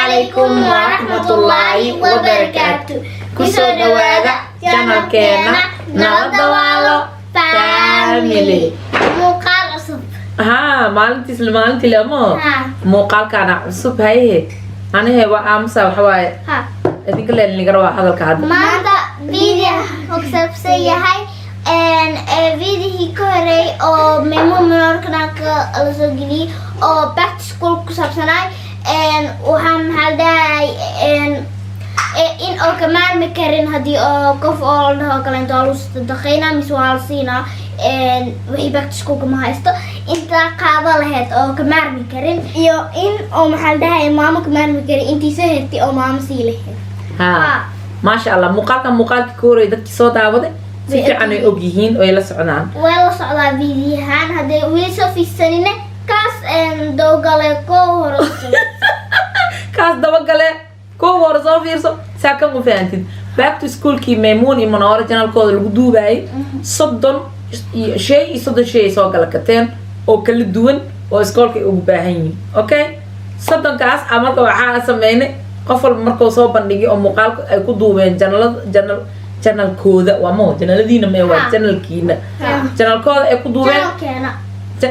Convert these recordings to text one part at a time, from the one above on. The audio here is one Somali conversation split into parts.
Calaykum waraxmatullaahi wabarakaatu. Kusoo dhawaada channelkeena Nala Dawaalo Family. Muuqaal cusub. Haa, maalintiis maalintii lemo. Ha. Muuqaalkaana cusub haye, anihe waa aamusa, waxa waaye idinka leeliniga rabaa hadalka hadda. Maanta video wuxuu ku saabsan yahay videohii ka horeeyay oo Memo Minorkanaka la soo geliyey oo back to school ku saabsanaay. Waxaan, maxaa la dhahay, in oo ka maarmi karin haddii oo qof oo la dhaho kaleento waa lagu sadaqeynaa mise waa la siinaa wixii back to schoolka ma haysto, intaa qaado lahayd oo ka maarmi karin, iyo in oo, maxaa la dhahay, maamo ka maarmi karin intii soo hertay oo maamo sii lahayd. Ha, maasha Allah, muuqaalkan muuqaalkii ka horreeyay dadkii soo daawaday si Way fiican ay og yihiin oo ay la socdaan. Way la socdaa videohan. Hadday weli soo fiirsanine, kaas dowgale koo hore. Kaas dabagale kuwa hore soo fiirso saa kan u fahantid. Back to schoolkii Maymuun iyo Manooro channelkooda lagu duubayay, 30 iyo shay iyo 30 shay ay soo gala kateen oo kala duwan oo iskoolka ay ugu baahan yihiin. Okay, 30kaas a marka waxaa sameynay qof walba markuu soo bandhigay oo muuqaalka ay ku duubeen channelada, channelkooda waa mo channeladiina mee waa channelkiina, channelkooda ay ku duubeen. Channelkeena.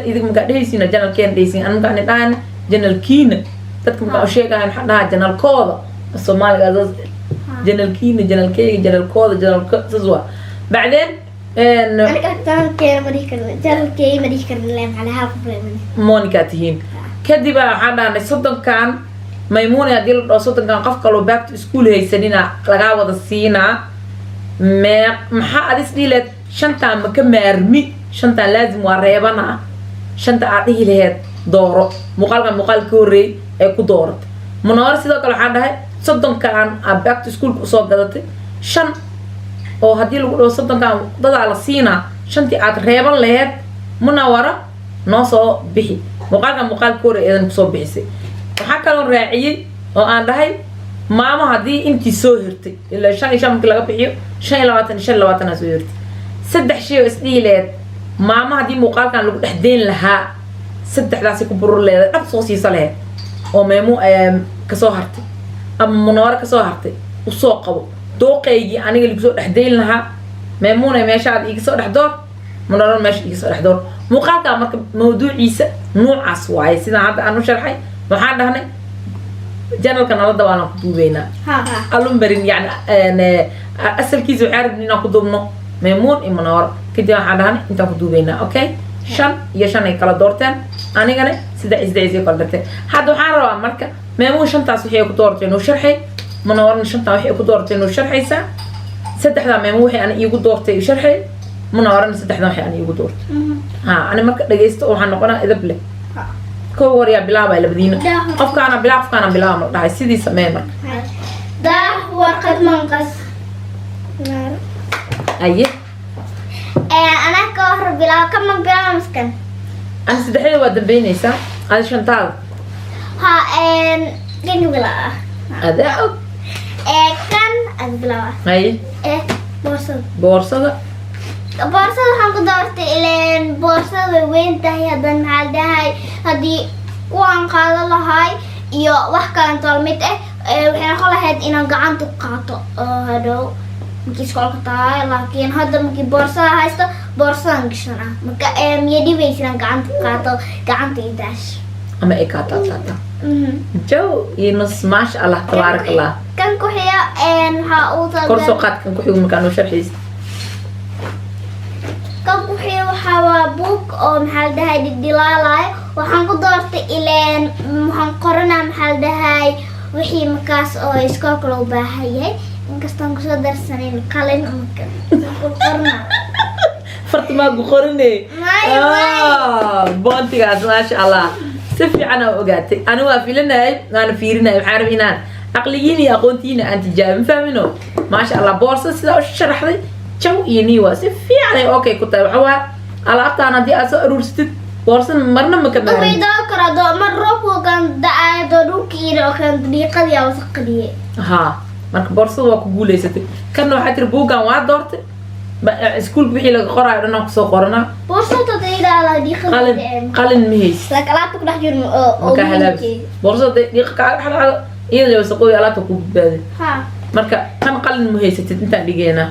Idinka markaa dhehaysiina channelkeena dhehaysiin, an markaan dhahan channelkiina, dadka markaa u sheegaya maxaa dhahaa? Channelkooda Soomaaliga saas, channelkiina, channelkeyga, channelkooda, channelka saas waa bacdeen Aniga channelkeena ma dhihi karno, channelkeena ma dhihi karno, le maxaa la hal qof le. Monica tihiin. Kadib waxaan dhahnay 30kan Maymuuna haddii la dhaho 30kan qof kaloo back to school haysanina lagaa wada siinaa, mee maxaa adis dhihi laheyd? Shantaan ma ka maarmi, shantaan laazim waa reebanaa, shanta aad dhihi laheyd dooro. Muuqaalkan muuqaalka ka horreeyay ay ku dooratay Manoore. Sidoo kale waxaan dhahay 30kan aad back to schoolka usoo gadatay, shan oo haddii lagu dhaho 30kan dadaa la siinaa, shantii aad reeban laheyd, Munawara, noo soo bixi. Muuqaalkan muuqaalka ka horreey eedan kusoo bixisay. Waxaa kaloo raaciyey oo aan dhahay maamo haddii intii soo hirtay ilaa shan iyo shan markii laga bixiyo, 25 iyo 25 aa soo hirtay, saddex shay oo isdhihi laheyd maamo haddii muuqaalkan lagu dhex deyn lahaa saddexdaasi ku burur leedahay, dhab soo siisa laheyd oo meemu kasoo hartay ama Munoore kasoo hartay, usoo qabo dooqaygii aniga lagu soo dhex deyn lahaa. Meemuuna meeshaad iiga soo dhex door, Munoore meesha iiga soo dhex door. Muuqaalkaa marka mawduuciisa nuucaas waaye. Sidaan hadda aan u sharxay, waxaan dhahnay channelka Nala Dabaalan ku duubeynaa alumbarin, yani asalkiisa waxaa rabnay inaan ku duubno Maymuun iyo Manooro. Kadib waxaan dhahnay intaan ku duubeynaa. Okay, shan iyo shan ay kala doorteen, anigana saddex iyo saddex ay kala doorteen. Hadda waxaan rabaa marka Maymuun shantaas wixii ay ku dooratay inuu sharxay, Manoorana shantaa waxay ku dooratay inuu sharxaysaa. Saddexdaa Maymuun waxay ani iigu doortay sharxay, Munawarana saddexdan waxay ani iigu doortay. Ha, ani marka dhagaysto waxaan noqonaa idab leh. Kow hor yaa bilaabaya labadiina? Qofkaana bilaab, qofkaana bilaaba ma dhahay, sidii samee marka. Daah, warqad, manqas. Aye. Anaa ka hor bilaab, kama bilaaba maskan. Ani saddexdeeda waa dambeynaysaa, adi shantaada. Ha, kan bilaaba. Adaa og. Kan ad bilaaba. Haye. Boorsada. Boorsada. Boorsada waxaan ku doortay ileen boorsada way weyn tahay. Haddana, maxaa la dhahay, haddii kuwaan qaado lahay iyo wax kalentoo mid ah, waxay noqon lahayd inaan gacanta ku qaato oo hadhow markii iskoolka tahay. Laakiin hadda markii boorsada haysto, boorsadan gashanaa marka miya dhibaysa inaan gacanta ku qaato, gacanta i daash. Ama ay kaa taataata jow iyo nus. Maasha Allah, tabaarak Allah. Kan ku xiga waxaa uu Kor soo qaad kan ku xigo markaa noo sharxiisa. Kan ku xiga waxaa waa buug oo, maxaa la dhahay, dhildhilaalayo. Waxaan ku doortay ileen waxaan qoranaa, maxaa la dhahay, wixii markaas oo iskoolka loo baahan yahay, inkastoon kusoo darsanayn qalin marka ku qornaa. Farta maa ku qorine? May, may. Boontigaas maasha Allah, si fiican aa ogaatay. Ani waa filanayay, waana fiirinayay, waxaan rabay inaan aqligiin iyo aqoontiina aan tijaabin fahmino. Maasha Allah, boorsa sidaa u sharaxday jaw iyo nii waa si fiican ay okay ku tahay. Waxa waa alaabtaan haddii aad soo aruursatid, boorsa marna ma ka Way maarin. Doo kara doo mar roobka kan da'ayo doo dhulkiina oo kan dhiiqadii aa wasaqadiyay. Ha, marka boorsada waa ku guuleysatay. Kanna waxaa tiri buuggan waa doortay, iskuulka wixii laga qoraayo dhan aan kusoo qoranaa. Boorsada tayda dhiiqadii. Qalin, qalin ma haysid. Laakiin alaabta ku dhex jiro oo Makaa halaabis boorsada dhiiqa kaa dhex dhacdo. Iyada wasaqooy alaabta ku badbaaday. Ha. Marka kan qalin ma haysatid, intaan dhigeynaa,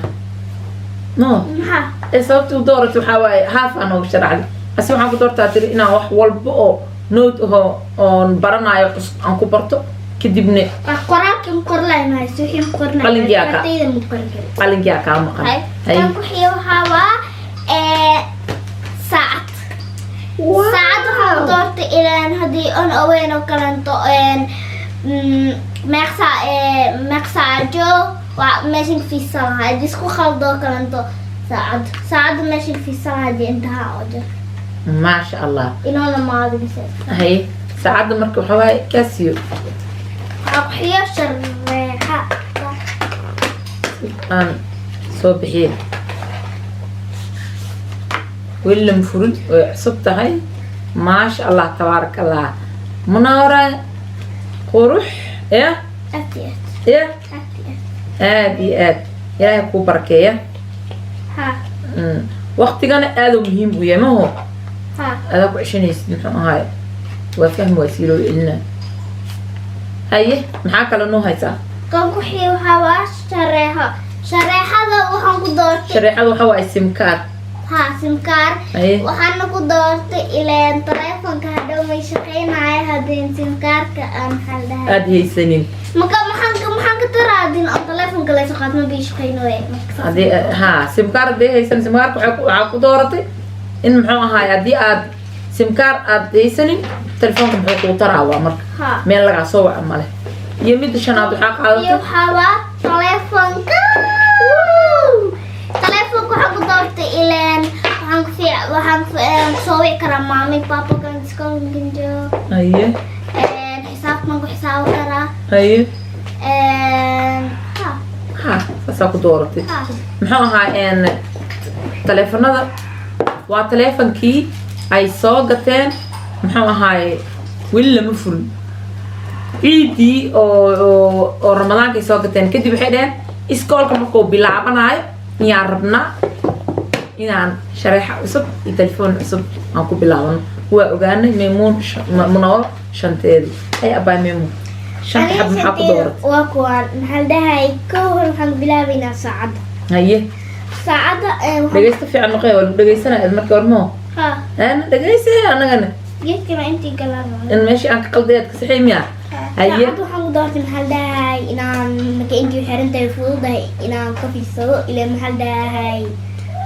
no? Maxaa? Ee sababta u dooratay waxaa waaye, haaf aa nooga sharaxday. Ase waxaan ku doortaa tiri inaan wax walba oo note ahoo oon baranayo cusub aan ku barto, kadibna Wax qoraalka ma qorlay, ma haysto wixii ma qornay. Qalinkiyaa Ardayda ma qoran karin. Qalinkiyaa kaa maqan. Hay. Hay. Kan ku xiga waxaa waa saacad. Saacad waxaan ku doortay ilaan haddii on oweyn oo kaleento meeq saac, meeq saac joog waa meeshan fiisan lahaa, haddii isku khaldo oo kaleento saacadda meeshan fiisan lahaa haddii intaha oo jir. Maasha Allah. Inoona maadinse. Hay, saacadda marka waxaa waaye Casio. Waxaa ku xiga shareexa. Aan soo bixiyey, weli lama furin, way cusub tahay. Maasha Allah, tabaaraka Allah, Munaara qurux ya. Aad iyo aad. Ya. Aad iyo aad. Aad iyo aad, Ilaahay kuu barakeeya. Ha. Waqtigana aaduu muhiim u yahay, maho? Ha. Adaa ku ceshanaysid, muxuu ahaay, waa fahmi, waa sii loo celina. Haye, maxaa kale noo haysaa? Kan ku xiga waxaa waa shareexo. Shareexada waxaan ku doortay Shareecada waxaa waaye simkaar. Ha, simkaar. Haye. Waxaana ku doortay ileen taleefonka hadhow may shaqeynaayo haddii simkaarka aan, maxaa la dhahay, aada haysanin. Maka maxaan ka taraadin oo taleefonka layso qaad ma bii shaqeynooye marka saas. Haddii ha simkaar haddii haysan, simkaarka waxaa ku dooratay in, muxuu ahaay, haddii aad simkaar aad haysanin, telefoonka muxuu kuu taraa waa marka Ha. meel lagaa soo waca male. Iyo midda shanaad waxaa Iyo qaadatay waxaa waa taleefonka. Taleefonka waxaan ku doortay ileen waxaan ku fiic waxaan ku soo wici karaa maami, papa kan iskoolkan joogo. Haye. Xisaabtan ku xisaabi karaa. Haye. Ha. Ha, saasaa ku dooratay. Ha. Muxuu ahaa, taleefanada waa taleefonkii ay soo gateen, muxuu ahaaye, weli lama furin. Ciidii oo Ramadaankay soo gateen, kadib waxay dhaheen iskoolka markuu bilaabanayo iyaan rabnaa inaan shareexa cusub iyo telefoon cusub aan ku bilaabano. Waa ogaanay Maymuun Munawar shanteedii. Ay abaay Maymuun, shanta xab maxaa ku dooratay? Waa kuwaan, maxaa la dhahay, kow hore waxaan bilaabaynaa saacadda. Haye. Saacadda Dhegeysta fiican noqoy, waa lagu dhegeysanaya markii hormoo. Ha. Ana dhegeysa anagana. Geedkana intii galaan. In meeshii aan ka qalday aad ka saxay miya? Haye. Saacadda waxaan ku doortay, maxaa la dhahay, inaan marka intii xiran tahay fududahay inaan ka fiirsado, ilaa, maxaa la dhahay,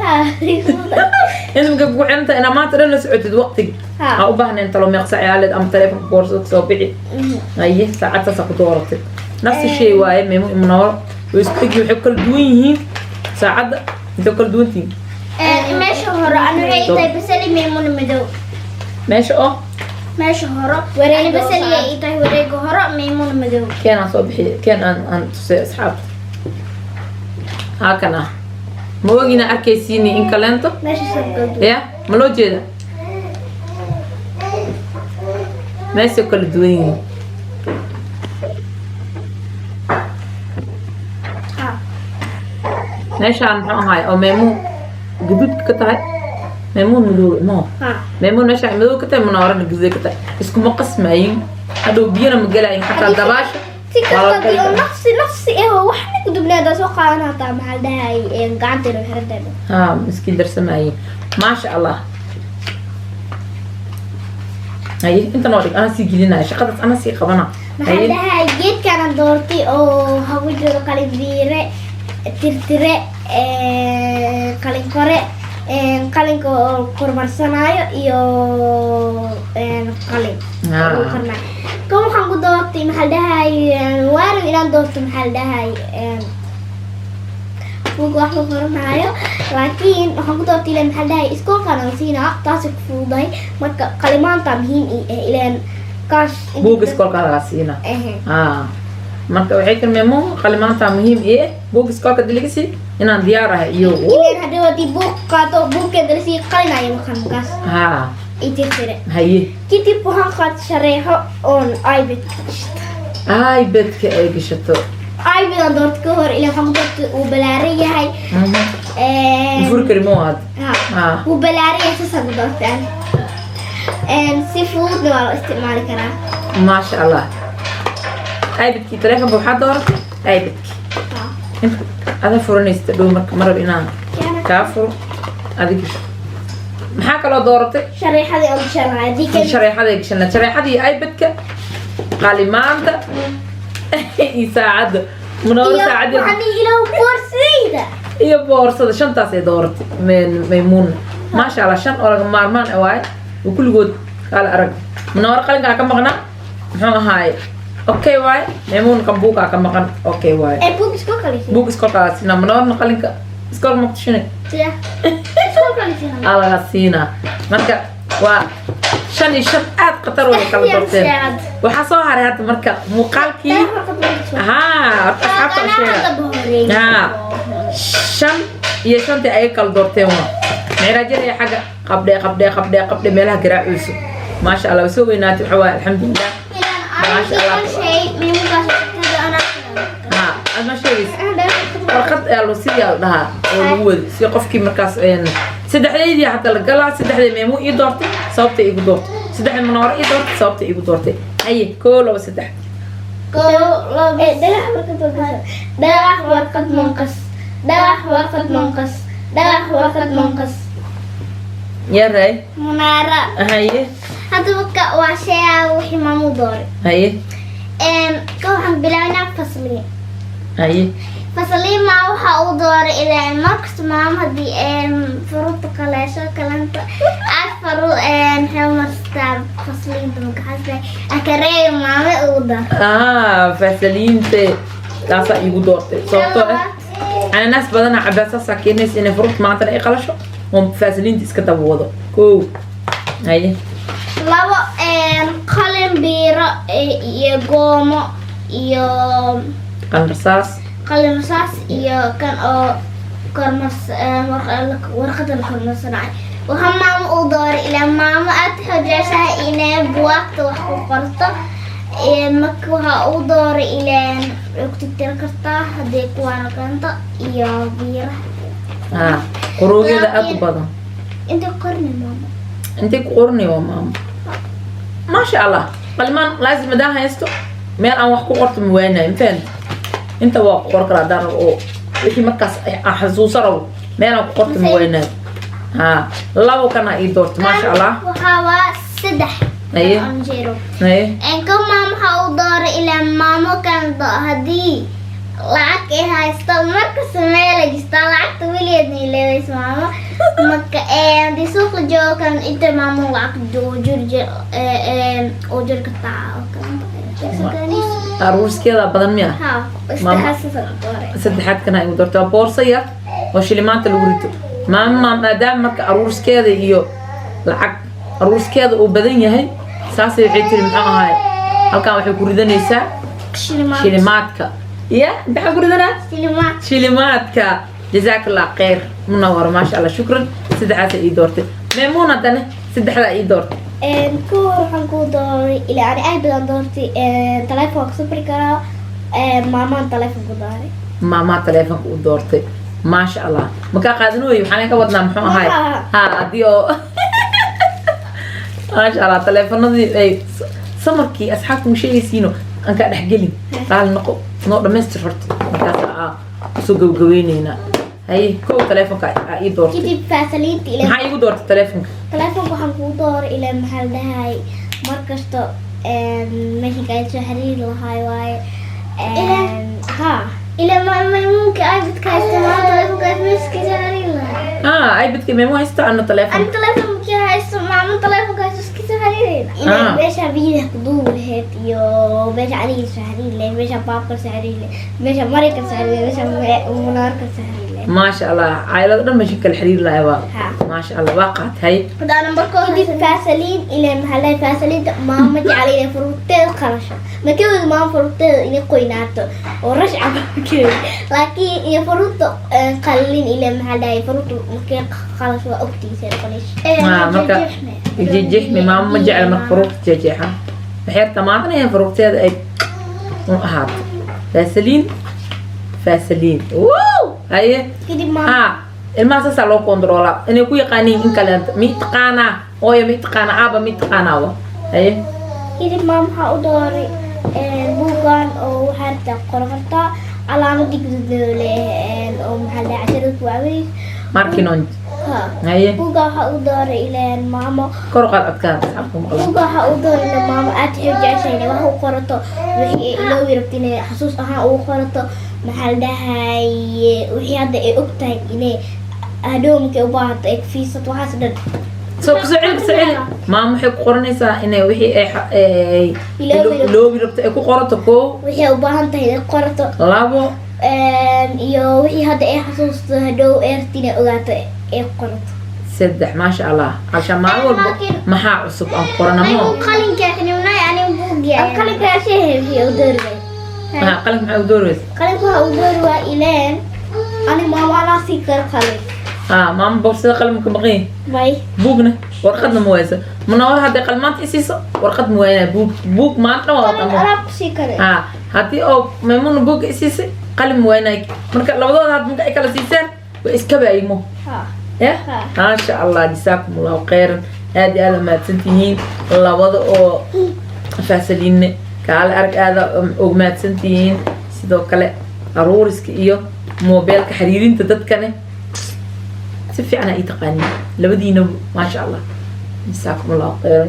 ha, fududahay. In marka kugu xiran tahay inaa maanta dhan la socotid waqtiga. Ha. Ha u baahnayn talo meeqsa ciyaaleed ama taleefonka boorsada kasoo bixi. Haye, saacad saasaa ku dooratay. Nafsi shay waaye Meemo iyo Munawar, way isku egyihiin, waxay ku kala duwan yihiin saacadda intay ku kala duwan tihiin. Meesha hore ani waxay tahay basali, Maymuuna madow. Meesha oo Meesha hore ani basali ay tahay, wareega hore Maymuuna madow. Keen aan soo bixiy, keen aan tusay asxaabta. Halkan ah ma ogina arkaysiini in kaleento. Meesha soo kala duwan. Ya, ma loo jeeda meeshay kala duwan yihiin? Ha. Meeshaan muxuu ahaay oo Maymuun gaduudka ka tahay, Maymuun madow mo. Ha. Maymuun meesha madow ka tahay, Munawarana gaduud ka tahay, iskuma qasmayin, hadhow biyana ma gelayin xataa dabaasha. Si waa la kasta gali iyo karaa. Nafsi nafsi eh waxna gudubneeda soo qaadan hataa, maxaa la dhahay, gacanteena xiran tahay. Haa, miskiin darsamayin, maasha Allah. Haye, inta noo dhig, anaa sii gelinaya shaqadaas, anaa sii qabana. Maxaa la Haye. dhahay, geedkaana doortay oo hagu jiro qalin biire, tirtire, qalin kore, qalinka oo kormarsanaayo iyo qalin lagu kornaayo. Kan waxaan ku doortay, maxaa la dhahay, waan inaan doorto, maxaa la dhahay, buug wax la qoranaayo, laakiin waxaan ku doortay ileen, maxaa la dhahay, iskoolkaan aan siinaa, taasay ku fududahay. Marka qalimaanta muhiim ii ah ileen kaas. Buugga iskoolka lagaa siina. Ehe. Haa, marka waxay tiri Meemuun qalimaanta muhiim ii ah, buugga iskoolka hadii laga sii inaan diyaar ahay iyo Ileen haddii buug qaato, buugkeeda lasii qalinayo maqan markaas haa i tirtire. Haye. Kadib waxaan qaatay shareexo oon iPad ka gashto. iPadka ay gashato. iPad aan doortay ka hor ileen waxaan ku doortay uu balaaran yahay. Furi kari ma waad. Ha. Haa. Wuu balaaran yahay, saasaan ku doortay aan. Si fududna waa loo isticmaali karaa. Maasha Allah. iPadkii telefonka waxaa dooratay iPadkii. Inta ada furanaysta dhow, marka ma rab inaan kaa furo adiga. Maxaa kaloo dooratay? Shareexadii oo gashanaya haddii kan. Shareexaday gashana, shareexadii, iPadka, qalimaanta iyo saacadda Munooro. Iyo Saacadda. Waxaan dhihi ilaa boorsadayda. Iyo boorsada. Shantaasay dooratay Maymuuna, maasha Allah. Shan oo laga maarmaan ah waaye oo kulligood kaala arag. Munooro qalinkaa ka maqnaa, muxuu ahaaye? Okay waaye. Maymuun kambuukaa ka maqan, okay waaye. Ee buug iska kalisi. Buug iskoolkaa siinaa. Munoorna qalinka iskoolka ma kutushinay? Sida iska kalisi. Aa laga siinaa. Marka waa shan iyo shan, aad khatar way kala doorteen. Waxaa soo haray hadda marka muuqaalkii. Haa, horta asxaabta u sheega. Haa, shan iyo shantii ayay kala doorteen. Waa micraajinaya xagga qabdhe, qabdhe, qabdhe, qabdhe, meelaha garaacuyso. Maasha Allah, way soo weynaatay. Waxa waaye, alxamdulilah, maasha Allah. Haa, aad ma sheegaysa warqad ayaa lo sidii la dhahaa oo lagu wadi si qofkii markaas saddexdeydii hadda la galaa. Saddexdii Meemu ii doortay, sababta iigu doortay. Saddexdii Manooro ii doortay, sababta iigu doortay. Haye, koo, laba, saddex. Dhagax, warqad, manqas. Dhagax, warqad, manqas. Dhagax, warqad, manqas. Yaray. Munaara. Haye. Haddaba ka waa sheegaa wixii maamu dooray. Haye. Ka waxaan bilaabnaa fasliin. Haye. Fasliin maa waxa uu dooray ilaa markasta maama haddii furuta qaleesho kalanta aad faru maxay marstaa fasliinta makaxasle akareega maame ugu dar. Ah, fasaliinte taasaa iigu doortay sababtoo ah cananaas badana cabaa, saasaa keenaysa inay furuta maantana ay qalasho oo faasaliinta iska daba wado. Kow, haye. Labo, qalin biiro iyo goomo iyo Qalin rasaas. Qalin rasaas iyo kan oo kormars warqada la kormarsanaayo. Waxaa maamo u dooray ilaa maamo aad jeceshahay inay buwaagta wax ku qorto. Marka waxaa u dooray ilaan way ku tirtiri kartaa haddii kuwaana keento iyo biiraha. Ah, qoroogeeda aad u badan. Inta qorni maamo. Intay ku qoranay waa maamo, maasha Allah. Qalimaan laazim haddaan haysto, meel aan wax ku qorto ma waanayo, ma fahamti? Inta waa ku qor karaa haddaan rabo oo wixii markaas aan xasuuso rabo, meel aan ku qorto ma waanayo. Ha, labo kana ii doorto, maasha Allah. Waxaa waa saddex. Haye. Anjero. Haye. Kan maamo waxaa u dooray ilaa maamo kan haddii lacag ay haysto markasta meel ay jirtaa lacagta weligeedna ileedays maamo. Marka haddii suuqa joogo kan inta maamo lacag oo jiri kartaa oo kan. Aruurskeeda badan miya? Ha. Saddexaas u dooray. Saddexaad kana igu doorto waa boorso yar oo shilimaanta lagu rito maama, maadaama marka aruurskeeda iyo lacag aruurskeeda uu badan yahay, saasay waxay tiri, muxuu ahaay, halkan waxay ku ridanaysaa Shilimaad. Shilimaadka ya maxaa ku ridanaa? Shilimaad. Shilimaadka. Jazaak Allah khayr, Munawar, maasha Allah, shukran. Saddexaasa ii doortay Maymuun, haddana saddexdaa ii doortay. Ka hor waxaan kuu dooray ilaa ani aad badan doortay telefoonka safri karaa. Maamaan telefoonku dooray. Maamaa taleefonka u doortay, maasha Allah. Makaa qaadan wey, waxaan ka wadnaa, muxuu ahaay, ha haddii oo maasha Allah taleefanadii ay samarkii asxaabta ma sheegaysiino aan kaa dhexgelin. Raali noqo, noo dhamaystir horta, markaas aa kusoo gabagabeyneynaa. Haye, kow, taleefonka aa ii doortay. Kadib faasaliinta ilaa Maxaa iigu doortay taleefonka? Telefoonka waxaan kuu dooray ilaa maxaa la dhahay, mar kasta meesha kaa soo xiriiri lahaay waaye. Ha, ilaa maymuunka iPadka haysta maanta telefoonkaas meesha ka soo xiriiri lahaay. Ah, iPadka Meemu haysto, ana taleefon. Ani telefoonka haysto, maamo telefoonka haysto iska soo xiriirayna inay meesha biyaha ku duubi lahayd iyo meesha aniga soo xiriiri lahayd, meesha baabka soo xiriiri lahayd, meesha marayka soo xiriiri lahayd, meesha munaarka soo xiriiri lahayd. Maasha Allah, caylada dhan meesha kala xiriiri lahay waa. Ha. Maasha Allah, waa qaatay. Kadib faasaliin ilaa maxaa la dhahay, faasaliinta maamo jecel inay furuurteeda qalasho, ma ka wadi maamo furuurteeda inay qoynaato oo rash camal ma ka wadi, laakiin iyo furuurta qalin ilaa maxaa la dhahay, furuurta markay qalasho waa ogtiisa noqonaysa. Ah, marka jeexjeexmi maamo ma jecel marka faruurta jeexjeexan. Waxay rabtaa maanta faruurteeda ay u ahaato faasaliin, faasaliin. Wow, haye. Kadib maamo Ha, ilmaha saasaa loo kontroolaa inay ku yaqaaniin in kaleento. Mi taqaanaa hooyo, mi taqaanaa aaba, mi taqaanaa wa. Haye. Kadib maamo waxaa u dooray buuggan oo rabtaa ku qoran kartaa. Calaamadii guduudna leeyahay oo maxaa la dhahay casharada ku caawinaysa. Markinon. Ha. Haye. Buugga waxaa u dooray ileen maamo. Kor u qaad codkaada, asxaabta maqlan. Buugga waxaa u dooray ileen maamo aad waxay u jeceshahay inay wax u qorato, wixii ay iloobi rabto inay xasuus ahaan ugu qorato, maxaa la dhahay, wixii hadda ay og tahay inay hadhow markay u baahato ay ku fiirsato, waxaas dhan. Soo kusoo celi, kusoo celi. Maama waxay ku qoranaysaa inay wixii ay Iloobi rabto. Iloobi rabto ay ku qorato, koo. Wixii ay u baahan tahay inay qorato. Labo. Iyo wixii hadda ay xasuusto, hadhow ay rabto inay ogaato ay qorato. Saddex, maasha Allah. Calshaan maalin walba maxaa cusub aan ku qorana mo. Qalinka xinimnay ani buugga. Qalinka shehe wixii u doori waay. Maxaa qalinka, maxaa u dooraysa? Qalinka waxaa u doori waa ileen ani maamo anaa sii karo qalin. Ah, maama boorsada qalinka maqan yahay. May. Buugna warqadna ma waysa. Munawar hadday qalmaanta isiiso, warqad ma waynaa. Buug maanta dhan waa qalin wataa. Alaab kusii kare. Ha, haddii oo Maymuna buugga isiisay, qalin ma waynaa. Marka labadooda had marka ay kala siiseen way iska baayimo. Ha. Ya. Ha. Maasha Allah, jasaakum Allahu khayran. Aad iyo aad mahadsan tihiin labada oo faasaliinne kaale arag, aada ugu mahadsan tihiin. Sidoo kale aruuriska iyo moobeelka xiriirinta dadkane si fiican aa ii taqaaniin labadiinaba. Maasha Allah, jasaakum Allahu khayran.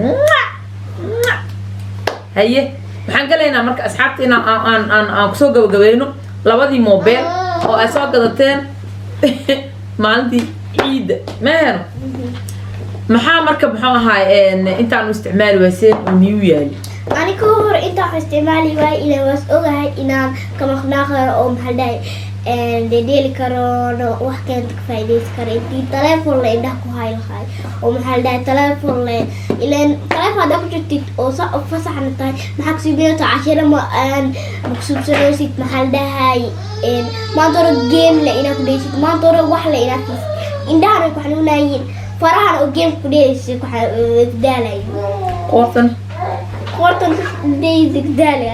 Haye, waxaan galaynaa marka asxaabta inaan aan kusoo gabagabayno labadii moobeel oo ay soo gadateen maalintii ciidda meher. Maxaa marka, muxuu ahaay, intaan u isticmaali wayseen oo niyu yaali? Ani ka hor intaa wax isticmaali waay ilaan waas ogahay inaan ka maqnaa karo oo maxaa la dhahay dhedheeli karo, wax keenta ka faa'iidaysan karo intii telefoon la indhaha ku hay lahay oo maxaa la dhahay telefoon le. Ilaan telefoon haddaa ku jirtid oo sa fasaxna tahay, maxaa kusuubinaysa? Cashira ma aan ma kusuubsanaysid. Maxaa la dhahay, maanta hore game le inaad ku dheysid, maanta hore wax le inaad fiirsid, indhahana ku xanuunayiin, farahana oo game ku dheysid ku daalayin. Qoortan. Qoortan dheysid ku daalaya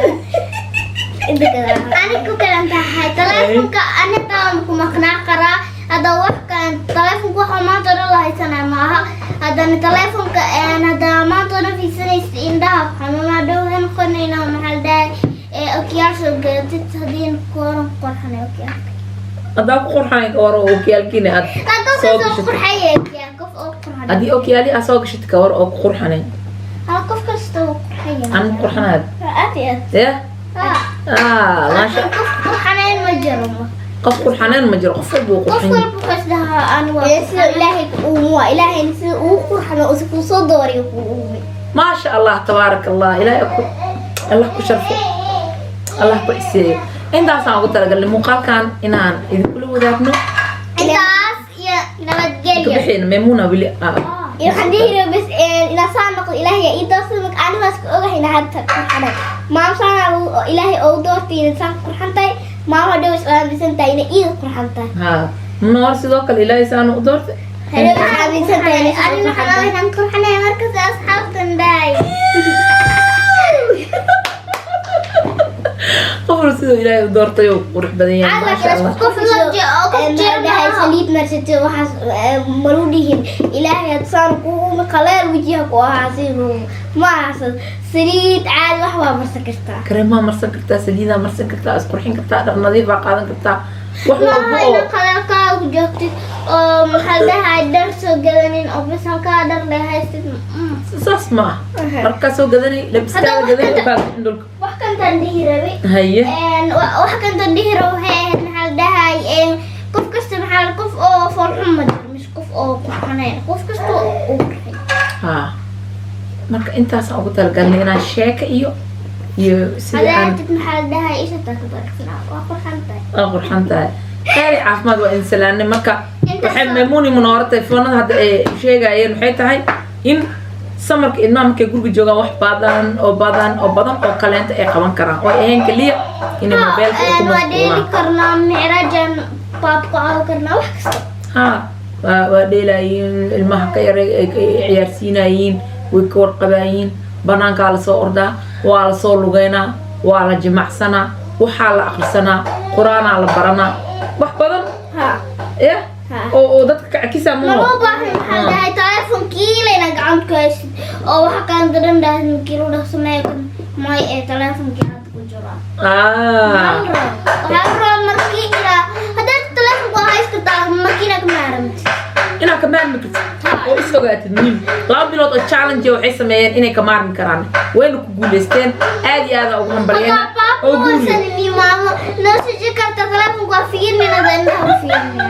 inta kale. Ani ku kalan tahay telefonka, ani taan ku maqnaa karaa hadda wax kan telefonka waxa maanta dhan la haysanaa maaha. Haddana telefonka hadda maanta dhan fiirsanaysa, indhaha xanuunaa dhow noqonayna. Maxaa la dhahay, okiyaal soo gadatid haddii kooran qorxanay okiyaal. Haddaa ku qurxanay ka war oo okiyaalkiina aad soo soo gashatid. Qurxaya okiyaal qof oo qurxanay. Haddii okiyaali aad soo gashatid ka war oo ku qurxanay. Hal qof kasta uu qurxaya. An qurxanaad. Aad iyo aad. Ya. Ah, maasha. Qof qurxanayn ma jiro. Qof qurxanayn ma jiro, qof walba wuu Qof qurxan yahay. walba wuxuu isdhahaa ani waa Ee sida Ilaahay uu waa Ilaahayna sida uu qurxano oo si kuu soo dooriyo kuu uumay. Maasha Allah, tabaaraka Allah. Ilaahay ku Allah ku sharfo, Allah ku ciseeyo. Intaasaan ugu talagalnay muuqaalkan inaan idinkula wadaagno. Intaas iyo Ka nabadgelyo. bixayna Maymuna weli ah. Iyo waxaan dhihi rabay bas inaan saan noqdo Ilaahay yaa ii doortay. Marka aniga waa iska ogahay inaan hadda qurxanay. Maam saana Ilaahay oo doortay inay saan qurxan tahay, maama hadhow is aaminsan tahay inay iida qurxan tahay. Ha, Munoor sidoo kale Ilaahay saanu u doortay. Hadhow is aaminsan tahay inay saan Anina qurxan tahay. waxaan qurxanaya markas asxaabtan dhahay. Qofna siduu Ilaahay u doortay oo qurux badan yahay, maasha Allah. Qof la qof Maxaa dhahay, saliid marsatay waxaas malu dhihin. Ilaahay had saan ku uumi, qaleel wajiha ku ahaa si ma aha saliid caadi, wax waa marsan kartaa. Kareemaa marsan kartaa, saliidaa marsan kartaa, isqurxin kartaa, dhar nadiif baa qaadan kartaa, wax walba. Maaha Oo ina qalaalkaagu joogtid oo maxaa dhahay dhar soo gadanin oo bas halkaa dhar le haystid. Saas ma ah. Markaa soo gadanay, labiskaada gadanay oo kaa bixin dhulka. Wax kantaan dhihi rabay. Haye. Wax kantaan dhihi rabo waxay ahayd, maxaa la dhahay, qof kasta maxaa qof oo foolxun ma jiro mise qof oo qurxanayn, qof kasta oo qurxay. Ha, marka intaasaan ugu talagalnay inaan sheeka iyo sidii aan Hadaatid maxaa la dhahay isha taa ka baragsanaa waa qurxan tahay. Waa qurxan tahay. Khayr iyo caafimaad waa insalaanay. Marka Intaas waxay Maymuuni Munooro telefoonada hadda ay sheegayeen waxay tahay in samarka ilmaha markay guriga joogaan wax badan oo badan oo badan oo kaleenta ay qaban karaan oo ay ahayn keliya inay mobeelka ay ku Waa dheeli mashquulaan. karnaa, micrajan baab ku caawi karnaa, wax kasta. Ha, waa dheelaayiin ilmaha ka yar ay ciyaarsiinayiin, way ka warqabayiin, banaankaa lasoo ordaa, waa lasoo lugeynaa, waa la jimacsanaa, waxaa la akrisanaa, qur-aanaa la baranaa, wax badan. Ha. Ya. Ha. Oo dadka kacakisa Ma muno. loo baahan maxaa la dhahay telefonkii layna gacanta ku haysid oo waxa kaan daran dhahan kiilo dhaqsameeyo kan may ee telefonkii hadda ku jiraa. Ah. Waxaa la rabaa markii inaa haddaad telefonka waa haysan kartaa, markii inaad ka maaramtid. Inaad ka maarmi kartid oo is ogaatid muhiim. 2 bilood oo challenge waxay sameeyeen inay ka maarmi karaan, wayna ku guuleysteen. Aad iyo aad ugu hambalyeena oo guuliyo. Ni maamo noo siji karta telefonka waa fiirinayna, indhaha waa fiirinayna.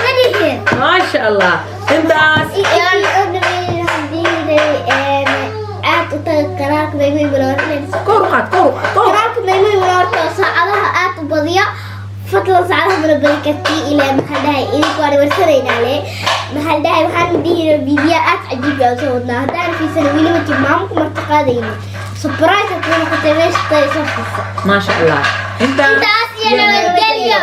Madihin. Maasha Allah, intaas. Aad u taga kanaalka Maymuun Manoor. Kor u qaad, kor u qaad, kor u qaad. Kanaalka Maymuun Manoorta oo saacadaha aad u badiya. Fadlan, saacadaha mana badi kartii ilaa maxaa dhahay, idinku waan warsanaynaa le, maxaa dhahay, waxaan dhihi video aad cajiib ah soo wadnaa. Haddaan fiirsana weli ma jir maamo ku marti qaadayni, surprise ku noqotay meesha tay soo fiirsa. Maasha Allah, intaas. Intaas iyo nabadgelyo.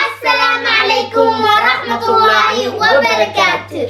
Assalaamu calaykum waraxmatullaahi wabarakaatu.